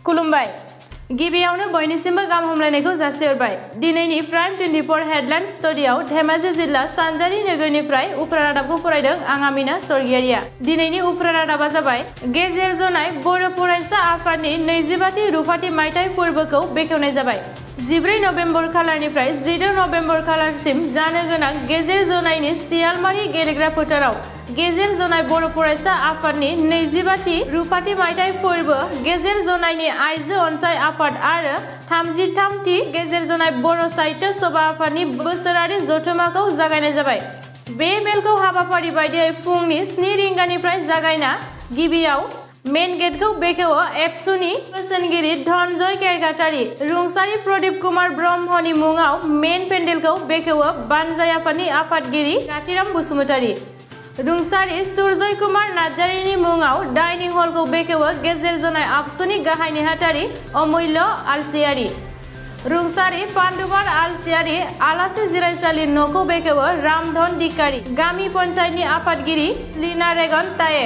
खुलुमबाय गिबियावनो बयनिसिमबो गाहाम हामलायनायखौ जासिहरबाय दिनैनि प्राइम 24 हेडलाइन स्टुडियाव धेमाजि जिल्ला सानजारि नोगोरनिफ्राय उफ्रा रादाबखौ फरायदों आं आमिना सरगियारिया दिनैनि उफ्रा रादाबा जाबाय गेजेर जनाय बर' फरायसा आफादनि 25थि रुफाथि मायथाइ फोरबोखौ बेखेवनाय जाबाय 14 नभेम्बर खालारनिफ्राय 14 नभेम्बर खालारसिम जानो गोनां गेजेर जनायनि सियालमारि गेलेग्रा फोथाराव गेजेर जनाय बर' फरायसा आफादनि 25थि रुफाथि मायथाइ फोरबो गेजेर जनायनि आइजो अनसाय आफाद आरो 33थि गेजेर जनाय बर' साहित्य सभा आफादनि बोसोरारि जथुम्माखौ जागायनाय जाबाय बे मेलखौ हाबाफारि बायदियै फुंनि 7 रिंगानिफ्राय जागायना गिबियाव मेन गेटखौ बेखेवो एबसुनि बोसोनगिरि धनजय केरकाटारि रुंसारि प्रदीप कुमार ब्रह्मनि मुङाव मेन पेन्डेलखौ बेखेवो बानजाय आफादनि आफादगिरि कातिराम बसुमतारी रुंसारि सुरजय कुमार नार्जारिनि मुङाव डाइनिं हलखौ बेखेवो गेजेर जनाय आबसुनि गाहाय नेहाथारि अमूल्य आलसियारि रुंसारि पान्दुमार आलसियारि आलासि जिरायसालि न'खौ बेखेवो रामधन दिकारी गामि पन्चायतनि आफादगिरि लीना रेगन ताये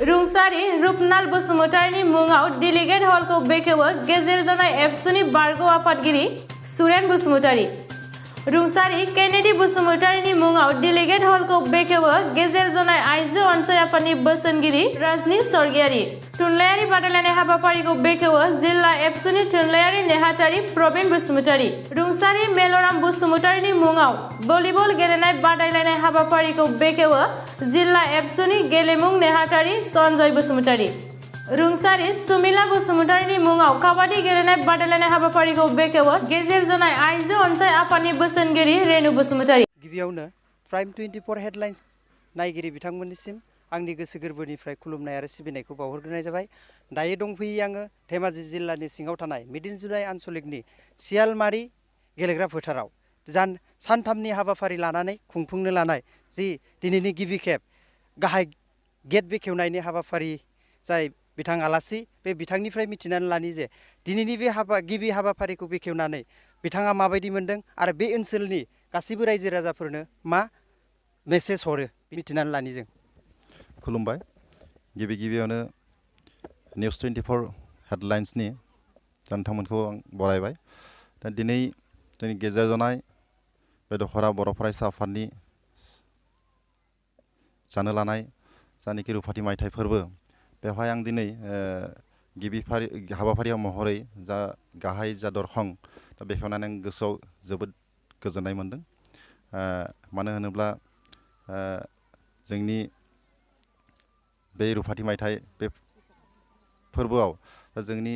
रुंसारि रुपनाल बसुमतारिनि मुङाव डेलिगेट हलखौ बेखेवो गेजेर जनाय एबसुनि बारग' आफादगिरि सुरेन बसुमतारी रुंसारि केनेडी बसुमतारिनि मुङाव डेलिगेट हलखौ बेखेवो गेजेर जनाय आइजो अनसाय आफादनि बोसोनगिरि राजनि सरगियारि थुनलाइयारि बादायलायनाय हाबाफारिखौ बेखेवो जिल्ला एबसुनि थुनलाइयारि नेहाथारि प्रबीण बसुमतारी रुंसारि मेलराम बसुमतारिनि मुङाव भलिबल गेलेनाय बादायलायनाय हाबाफारिखौ बेखेवो जिल्ला एबसुनि गेलेमु नेहाथारि सन्जय बसुमतारी रुंसारि सुमिला बसुमतारिनि मुङाव काबादि गेलेनाय बादायलायनाय हाबाफारिखौ बेखेवो गेजेर जनाय आइजो अनसाय आफादनि बोसोनगिरि रेणु बसुमतारी गिबियावनो प्राइम 24 हेडलाइन्स नायगिरि बिथांमोननिसिम आंनि गोसो गोरबोनिफ्राय खुलुमनाय आरो सिबिनायखौ बावहरग्रोनाय जाबाय दायो दंफैयो आङो धेमाजि जिल्लानि सिङाव थानाय मिडिलजुनाय आनसलिकनि सियालमारि गेलेग्रा फोथाराव सानथामनि हाबाफारि लानानै खुंफुंनो लानाय जि दिनैनि गिबि खेब गाहाय गेट बेखेवनायनि हाबाफारि जाय बिथां आलासि बे बिथांनिफ्राय मिथिनानै लानि जे दिनैनि बे गिबि हाबाफारिखौ बेखेवनानै बिथाङा माबायदि मोनदों आरो बे ओनसोलनि गासैबो रायजो राजाफोरनो मा मेसेज हरो मिथिनानै लानि जों खुलुमबाय गिबियावनो निउस 24 हेडलाइन्सनि नोंथांमोनखौ आं बरायबाय दा दिनै जोंनि गेजेर जनाय बे दखरा बर' फरायसा आफादनि जानो लानाय जानिखि रुफाथि मायथाइ फोरबो बेवहाय आं दिनै गिबि हाबाफारियाव महरै जा गाहाय जा दरखं दा बेखेवनानै आं गोसोआव जोबोद गोजोननाय मोनदों मानो होनोब्ला जोंनि बे रुफाथि मायथाइ बे फोरबोआव जोंनि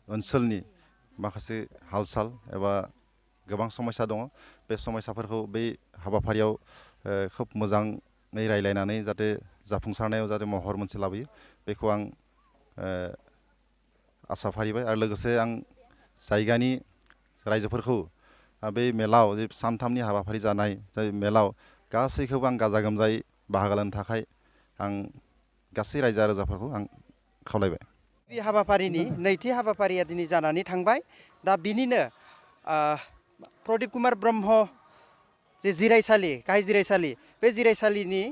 ओनसोलनि माखासे हाल साल एबा गोबां समस्या दङ बे समस्याफोरखौ बै हाबाफारियाव खोब मोजाङै रायलायनानै जाहाथे जाफुंसारनायाव जाहाथे महर मोनसे लाबोयो बेखौ आं आसा फारिबाय आरो लोगोसे आं जायगानि रायजोफोरखौ बे मेलाव जे सानथामनि हाबाफारि जानाय जाय मेलाव गासैखौबो आं गाजा गोमजायै बाहागो लानो थाखाय आं गासै रायजो राजाफोरखौ आं खावलायबाय बे हाबाफारिनि नैथि हाबाफारिया दिनै जानानै थांबाय दा बिनिनो प्रदीप कुमार ब्रह्म जे जिरायसालि गाहाय जिरायसालि बे जिरायसालिनि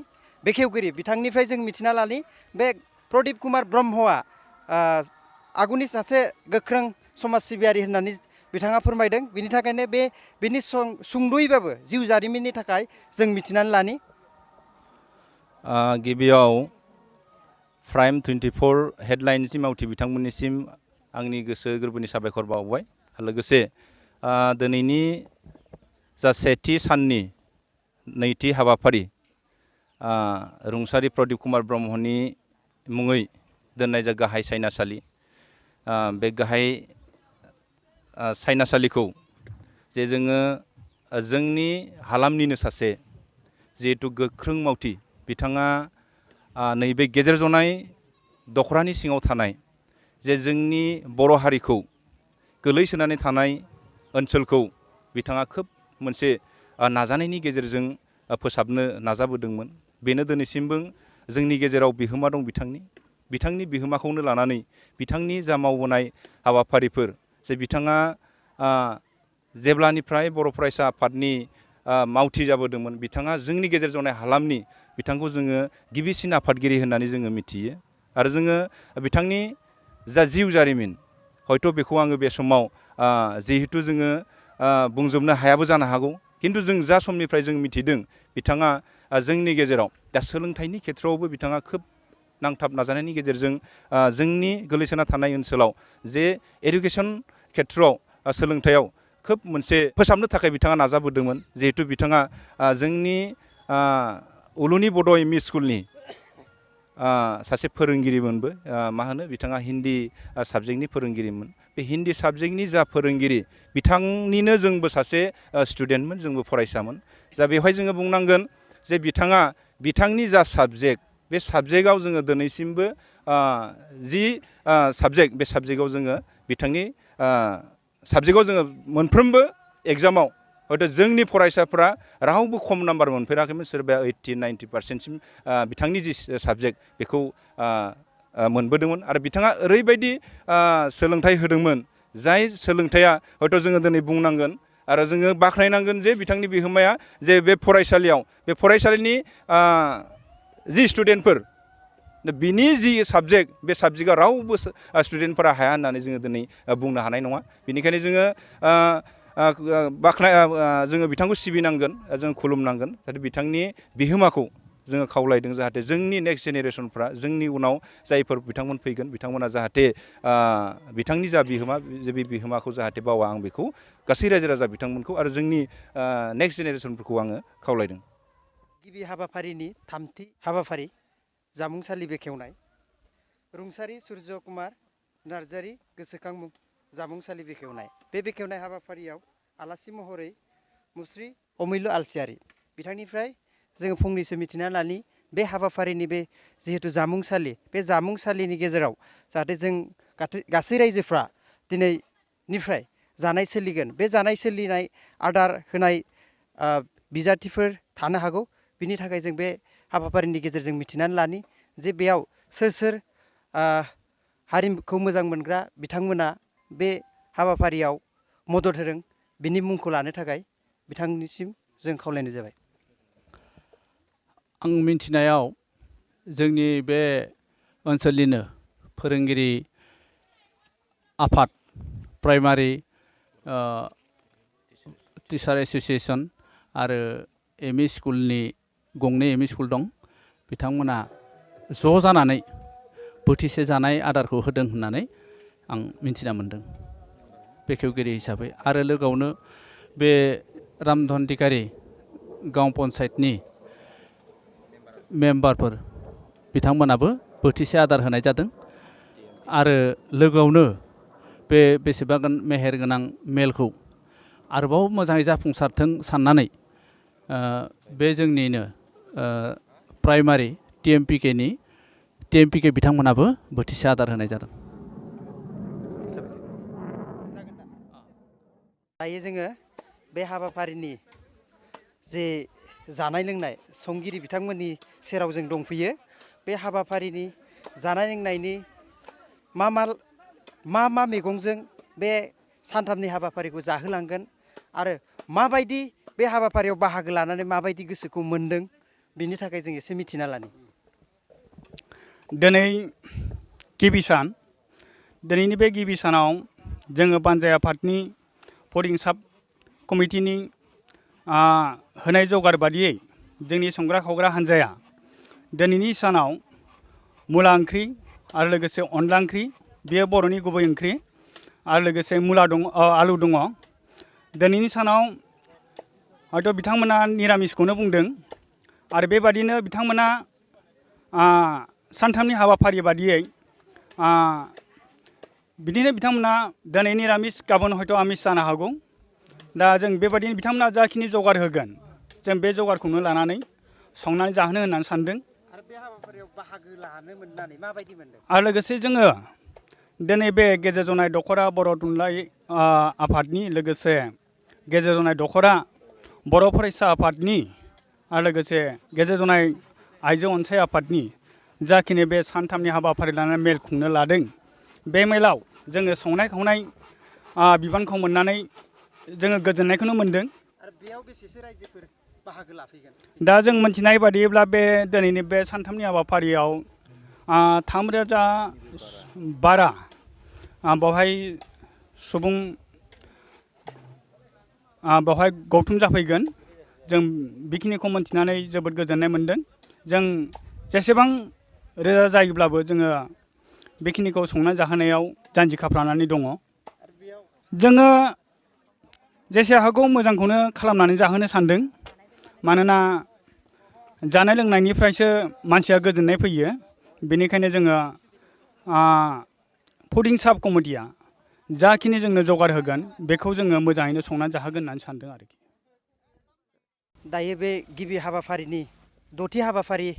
बेखेवगिरि बिथांनिफ्राय जों मिथिना लानि बे प्रदीप कुमार ब्रह्मआ आगुनि सासे गोख्रों समाज सिबियारि होननानै बिथाङा फोरमायदों बिनि थाखायनो बेनि सुंद'यैबाबो जिउ जारिमिननि थाखाय जों मिथिनानै लानि गिबियाव प्राइम 24 हेडलाइन्सनि मावथि बिथांमोननिसिम आंनि गोसो गोरबोनि साबायखर बावबाय लोगोसे दिनैनि जा सेथि साननि नैथि हाबाफारि रुंसारि प्रदीप कुमार ब्रह्मनि मुङै दोननाय जा गाहाय सायनासालि बे गाहाय सायनासालिखौ जे जोङो जोंनि हालामनिनो सासे जिहेतु गोख्रों मावथि बिथाङा नैबे गेजेर जनाय दखरानि सिङाव थानाय जे जोंनि बर' हारिखौ गोलैसोनानै थानाय ओनसोलखौ बिथाङा खोब मोनसे नाजानायनि गेजेरजों फोसाबनो नाजाबोदोंमोन बेनो दिनैसिमबो जोंनि गेजेराव बिहोमा दं बिथांनि बिहोमाखौनो लानानै बिथांनि जा मावबोनाय हाबाफारिफोर जे बिथाङा जेब्लानिफ्राय बर' फरायसा आफादनि मावथि जाबोदोंमोन बिथाङा जोंनि गेजेर जनाय हालामनि बिथांखौ जोङो गिबिसिन आफादगिरि होननानै जोङो मिथियो आरो जोङो बिथांनि जा जिउ जारिमिन हयथ' बेखौ आङो बे समाव जिहेतु जोङो बुंजोबनो हायाबो जानो हागौ किन्तु जों जा समनिफ्राय जों मिथिदों बिथाङा जोंनि गेजेराव दा सोलोंथाइनि खेथ्रआवबो बिथाङा खोब नांथाब नाजानायनि गेजेरजों जोंनि गोलैसोना थानाय ओनसोलाव जे एडुकेसन खेथ्रआव सोलोंथायाव खोब मोनसे फोसाबनो थाखाय बिथाङा नाजाबोदोंमोन जिहेतु बिथाङा जोंनि उलुनि बड' एमइ स्कुलनि सासे फोरोंगिरिमोनबो मा होनो बिथाङा हिन्दी साबजेक्टनि फोरोंगिरिमोन बे हिन्दी साबजेक्टनि जा फोरोंगिरि बिथांनिनो जोंबो सासे स्टुडेन्टमोन जोंबो फरायसामोन जा बेवहाय जोङो बुंनांगोन जे बिथाङा बिथांनि जा साबजेक्ट बे साबजेक्टआव जोङो दिनैसिमबो जि साबजेक्ट बे साबजेक्टआव जोङो बिथांनि साबजेक्टआव जोङो मोनफ्रोमबो एग्जामाव हयथ' जोंनि फरायसाफ्रा रावबो खम नाम्बार मोनफेराखैमोन सोरबाया 80-90% बिथांनि जि साबजेक्ट बेखौ मोनबोदोंमोन आरो बिथाङा ओरैबायदि सोलोंथाइ होदोंमोन जाय सोलोंथाइया हयथ' जोङो दिनै बुंनांगोन आरो जोङो बाख्नायनांगोन जे बिथांनि बिहोमाया जे बे फरायसालियाव बे फरायसालिनि जि स्टुडेन्टफोर बिनि जि साबजेक्ट बे साबजेक्टआ रावबो स्टुडेन्टफोरा हाया होननानै जोङो दिनै बुंनो हानाय नङा बेनिखायनो जोङो जोङो बिथांखौ सिबिनांगोन जों खुलुमनांगोन जाहाथे बिथांनि बिहोमाखौ जोङो खावलायदों जाहाथे जोंनि नेक्स्ट जेनेरेसनफ्रा जोंनि उनाव जायफोर बिथांमोन फैगोन बिथांमोना जाहाथे बिथांनि जा बिहोमा बे बिहोमाखौ जाहाथे बावा आं बेखौ गासै रायजो राजा बिथांमोनखौ आरो जोंनि नेक्स्ट जेनेरेसनफोरखौ आङो खावलायदों। गिबि हाबाफारिनि थामथि हाबाफारि जामुंसालि बेखेवनाय रुंसारि सुर्य कुमार नार्जारि गोसोखां जामुंसालि बेखेवनाय बे बेखेवनाय हाबाफारियाव आलासि महरै मुस्रि अमैलु आलसियारि बिथांनिफ्राय जोङो फंनैसो मिथिना लानि बे हाबाफारिनि बे जिहेतु जामुंसालि बे जामुंसालिनि गेजेराव जाहाथे जों गासै रायजोफ्रा दिनैनिफ्राय जानाय सोलिगोन बे जानाय सोलिनाय आदार होनाय बिजाथिफोर थानो हागौ बिनि थाखाय जों बे हाबाफारिनि गेजेरजों मिथिनानै लानि जे बेयाव सोर सोर हारिमुखौ मोजां मोनग्रा बिथांमोना बे हाबाफारियाव मदद होदों बिनि मुंखौ लानो थाखाय बिथांनिसिम जों खावलायनाय जाबाय। आं मिथिनायाव जोंनि बे ओनसोलनिनो फोरोंगिरि आफाद प्राइमारि टिचार एस'सिएशन आरो एमइ स्कुलनि गंनै एमइ स्कुल दं बिथांमोना ज' जानानै बोथिसे जानाय आदारखौ होदों होननानै आं मिथिना मोन्दों बेखेवगिरि हिसाबै आरो लोगोआवनो बे रामधनदिकारि गांव पन्सायतनि मेम्बारफोर बिथांमोनाबो बोथिसे आदार होनाय जादों आरो लोगोआवनो बे बेसेबा मेहेर गोनां मेलखौ आरोबाव मोजाङै जाफुंसारथों साननानै बे जोंनिनो प्राइमारि टिएमपिके बिथांमोनाबो बोथिसे आदार होनाय जादों। दायो जोङो बे हाबाफारिनि जे जानाय लोंनाय संगिरि बिथांमोननि सेराव जों दंफैयो बे हाबाफारिनि जानाय लोंनायनि मा मैगंजों बे सानथामनि हाबाफारिखौ जाहोलांगोन आरो माबायदि बे हाबाफारियाव बाहागो लानानै माबायदि गोसोखौ मोन्दों बिनि थाखाय जों एसे मिथिना लानि। दिनै गिबि सान दिनैनि बे गिबि सानाव जोङो बानजाय आफादनि फरिंसाब कमिटिनि होनाय जगार बादियै जोंनि संग्रा खावग्रा हान्जाया दिनैनि सानाव मुला ओंख्रि आरो लोगोसे अनला ओंख्रि बेयो बर'नि गुबै ओंख्रि आरो लोगोसे आलु दङ दिनैनि सानाव हयथ' बिथांमोना निरामिसखौनो बुंदों आरो बेबादिनो बिथांमोना सानथामनि हाबाफारि बादियै बिदिनो बिथांमोना दिनै निरामिस गाबोन हयथ' आमिस जानो हागौ दा जों बेबादिनो बिथांमोना जाखिनि जगार होगोन जों बे जगारखौनो लानानै संनानै जाहोनो होननानै सानदों आरो बे हाबाफारियाव बाहागो लानो मोननानै माबायदि मोनदों आरो लोगोसे जोङो दिनै बे गेजेर जनाय दख'रा बर' थुनलाइ आफादनि लोगोसे गेजेर जनाय दख'रा बर' फरायसा आफादनि आरो लोगोसे गेजेर जनाय आइजो अनसाय आफादनि जाखिनि बे सानथामनि हाबाफारि लानानै मेल खुंनो लादों बे मेलाव जोङो संनाय खावनाय बिबानखौ मोननानै जोङो गोजोननायखौनो मोन्दों। आरो बेयाव बेसेसो रायजोफोर बाहागो लाफैगोन दा जों मिथिनाय बादिब्ला बे दिनैनि बे सानथामनि हाबाफारियाव 3,000 बारा बेवहाय सुबुं बेवहाय गौथुम जाफैगोन जों बेखिनिखौ मोनथिनानै जोबोद गोजोननाय मोनदों। जों जेसेबां रोजा जायोब्लाबो जोङो बेखिनिखौ संना जाहोनायाव जानजि खाफ्रानानै दङ। जोङो जेसे हागौ मोजांखौनो खालामनानै जाहोनो सानदों, मानोना जानाय लोंनायनिफ्रायसो मानसिया गोजोननाय फैयो। बेनिखायनो जोङो फुडिं साब कमिटिया जाखिनि जोंनो जगार होगोन बेखौ जोङो मोजाङैनो संनानै जाहोगोन होननानै सानदों आरोखि। दायो बे गिबि हाबाफारिनि दथि हाबाफारि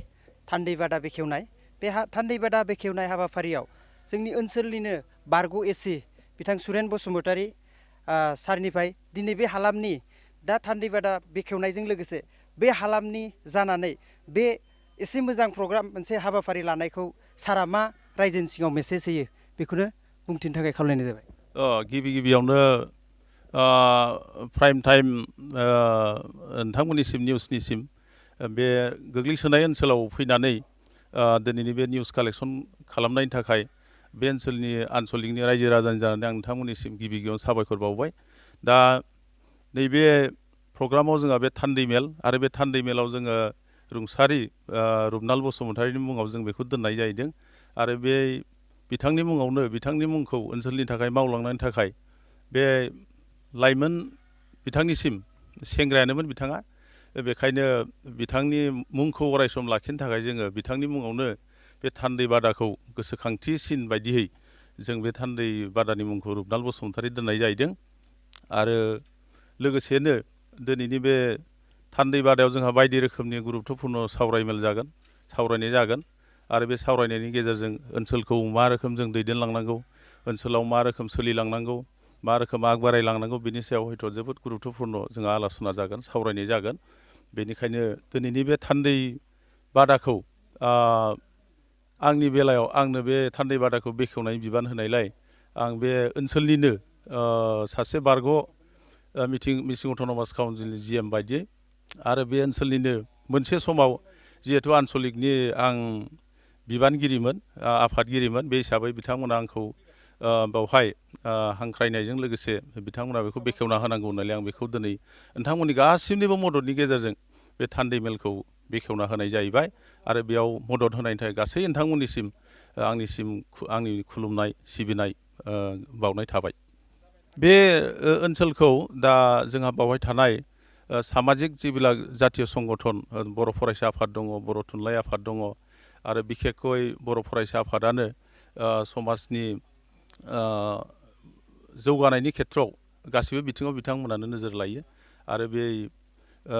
थान्दै बादा बेखेवनाय, बे थान्दै बादा बेखेवनाय हाबाफारियाव जोंनि ओनसोलनिनो बारग' एसि बिथां सुरेन बसुमतारी सारनिफ्राय दिनै बे हालामनि दा थान्दै बादा बेखेवनायजों लोगोसे बे हालामनि जानानै बे एसे मोजां प्रग्राम मोनसे हाबाफारि लानायखौ सारा मा रायजोनि सिगाङाव मेसेज होयो बेखौनो बुंथिनो थाखाय खावलायनाय जाबाय। गिबियावनो प्राइम टाइम नोंथांमोननिसिम निउसनिसिम बे गोग्लैसोनाय ओनसोलाव फैनानै दिनैनि बे निउस कालेक्सन खालामनायनि थाखाय बे ओनसोलनि आनसलिकनि रायजो राजानि जानानै आं नोंथांमोननिसिम गिबियावनो साबायखर बावबाय। दा नैबे प्रग्रामाव जोंहा बे थान्दै मेल आरो बे थान्दै मेलाव जोङो रुंसारि रुपनाल बसुमतारीनि मुङाव जों बेखौ दोननाय जाहैदों आरो बे बिथांनि मुङावनो बिथांनि मुंखौ ओनसोलनि थाखाय मावलांनायनि थाखाय बे लाइमोन बिथांनिसिम सेंग्रायानोमोन बिथाङा, बेखायनो बिथांनि मुंखौ अरायसम लाखिनो थाखाय जोङो बिथांनि मुङावनो बे थान्दै बादाखौ गोसोखांथिसिन बायदियै जों बे थान्दै बादानि मुंखौ रुपनाल बसुमतारी दोननाय जाहैदों। आरो लोगोसेनो दिनैनि बे थान्दै बादायाव जोंहा बायदि रोखोमनि गुरुत्वपुर्न सावरायमेल जागोन, सावरायनाय जागोन आरो बे सावरायनायनि गेजेरजों ओनसोलखौ मा रोखोम जों दैदेनलांनांगौ, ओनसोलाव मा रोखोम सोलिलांनांगौ, मा रोखोम आग बारायलांनांगौ बिनि सायाव हयथ' जोबोद गुरुत्वपुर्न जोंहा आल'सना जागोन, सावरायनाय जागोन। बेनिखायनो दिनैनि बे थान्दै बादाखौ आंनि बेलायाव आंनो बे थान्दै बादाखौ बेखेवनायनि बिबान होनायलाय आं बे ओनसोलनिनो सासे बारग' मिसिं अट'नमास काउन्सिलनि GM बायदियै आरो बे ओनसोलनिनो मोनसे समाव जिहेथु आनसलिकनि आं बिबानगिरिमोन, आफादगिरिमोन, बे हिसाबै बिथांमोना आंखौ बेवहाय हांख्रायनायजों लोगोसे बिथांमोना बेखौ बेखेवना होनांगौ होननानै आं बेखौ दिनै नोंथांमोननि गासिनिबो मददनि गेजेरजों बे थान्दै मेलखौ बेखेवना होनाय जाहैबाय आरो बेयाव मदद होनायनि थाखाय गासै नोंथांमोननिसिम आंनि खुलुमनाय सिबिनाय बावनाय थाबाय। बे ओनसोलखौ दा जोंहा बावहाय थानाय सामाजिक जिबिला जातीय संगठन बर' फरायसा आफाद दङ, बर' थुनलाइ आफाद दङ आरो बिखेखयै बर' फरायसा आफादानो समाजनि जौगानायनि खेथ्रआव गासिबो बिथिङाव बिथांमोनानो नोजोर लायो आरो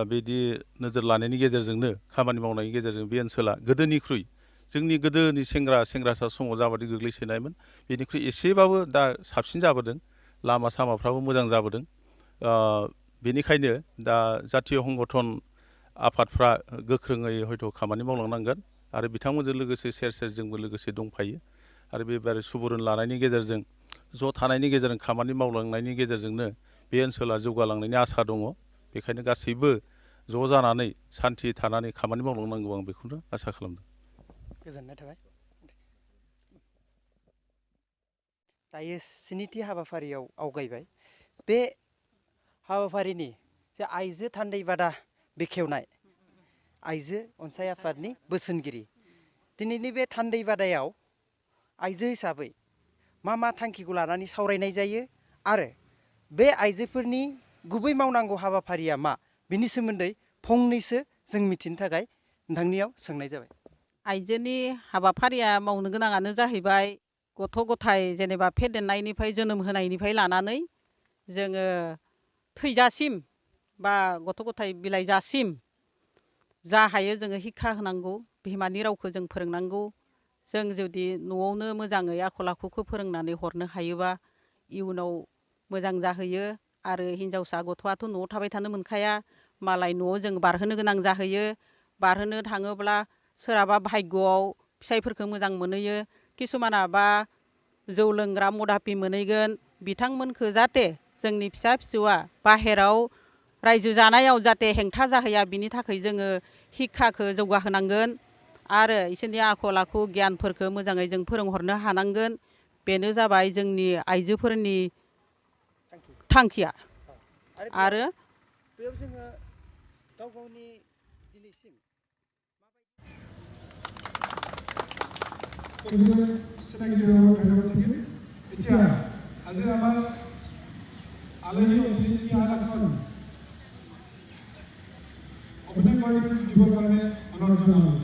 बिदि नोजोर लानायनि गेजेरजोंनो खामानि मावनायनि गेजेरजों बे ओनसोला गोदोनिख्रुइ जोंनि गोदोनि सेंग्रा समाव जाबादि गोग्लैसोनायमोन बेनिख्रुइ एसेबाबो दा साबसिन जाबोदों, लामा सामाफ्राबो मोजां जाबोदों। बेनिखायनो दा जातीय संगठन आफादफ्रा गोख्रोङै हयथ' खामानि मावलांनांगोन आरो बिथांमोनजों लोगोसे सेर जोंबो लोगोसे दंफायो आरो बेबारे सुबुरुन लानायनि गेजेरजों ज' थानायनि गेजेरजों खामानि मावलांनायनि गेजेरजोंनो बे ओनसोला जौगालांनायनि आसा दङ। बेखायनो गासैबो ज' जानानै सान्थि थानानै खामानि मावलांनांगौ आं बेखौनो आसा खालामदों। गोजोननाय थाबाय। दायो स्निथि हाबाफारियाव आवगायबाय। बे हाबाफारिनि जे आइजो थान्दै बादा बेखेवनाय आइजो अनसाय आफादनि बोसोनगिरि, दिनैनि बे थान्दै बादायाव आइजो हिसाबै मा थांखिखौ लानानै सावरायनाय जायो आरो बे आइजोफोरनि गुबै मावनांगौ हाबाफारिया मा बिनि सोमोन्दै फंनैसो जों मिथिनो थाखाय नोंथांनियाव सोंनाय जाबाय। आइजोनि हाबाफारिया मावनो गोनाङानो जाहैबाय गथ' गथाय जेनेबा फेदेरनायनिफ्राय जोनोम होनायनिफ्राय लानानै जोङो थैजासिम बा गथ' गथाय बिलाइजासिम जा हायो जोङो हिक्षा होनांगौ, बिमानि रावखौ जों फोरोंनांगौ। जों जुदि न'आवनो मोजाङै आखल आखुखौ फोरोंनानै हरनो हायोबा इयुनाव मोजां जाहैयो आरो हिन्जावसा गथ'आथ' न'आव थाबाय थानो मोनखाया, मालाय न'आव जों बारहोनो गोनां जाहैयो। बारहोनो थाङोब्ला सोरहाबा भाग्यआव फिसाइफोरखौ मोजां मोनहैयो, किसुमानाबा जौ लोंग्रा मदापि मोनहैगोन। बिथांमोनखौ जाहाथे जोंनि फिसा फिसौआ बाहेराव रायजो जानायाव जाहाथे हेंथा जाहैया बिनि थाखाय जोङो हिक्षाखौ जौगाहोनांगोन आरो इसोरनि आखल आखु गियानफोरखौ मोजाङै जों फोरोंहरनो हानांगोन। बेनो जाबाय जोंनि आइजोफोरनि थांखिया आरो बेयाव जोङो गाव गावनि दिनैसिम এতিয়া আজি আমাৰ আলহী অতিথি আলাখন অভিনয় কৰি দিবৰ কাৰণে অনুৰোধ জনালোঁ।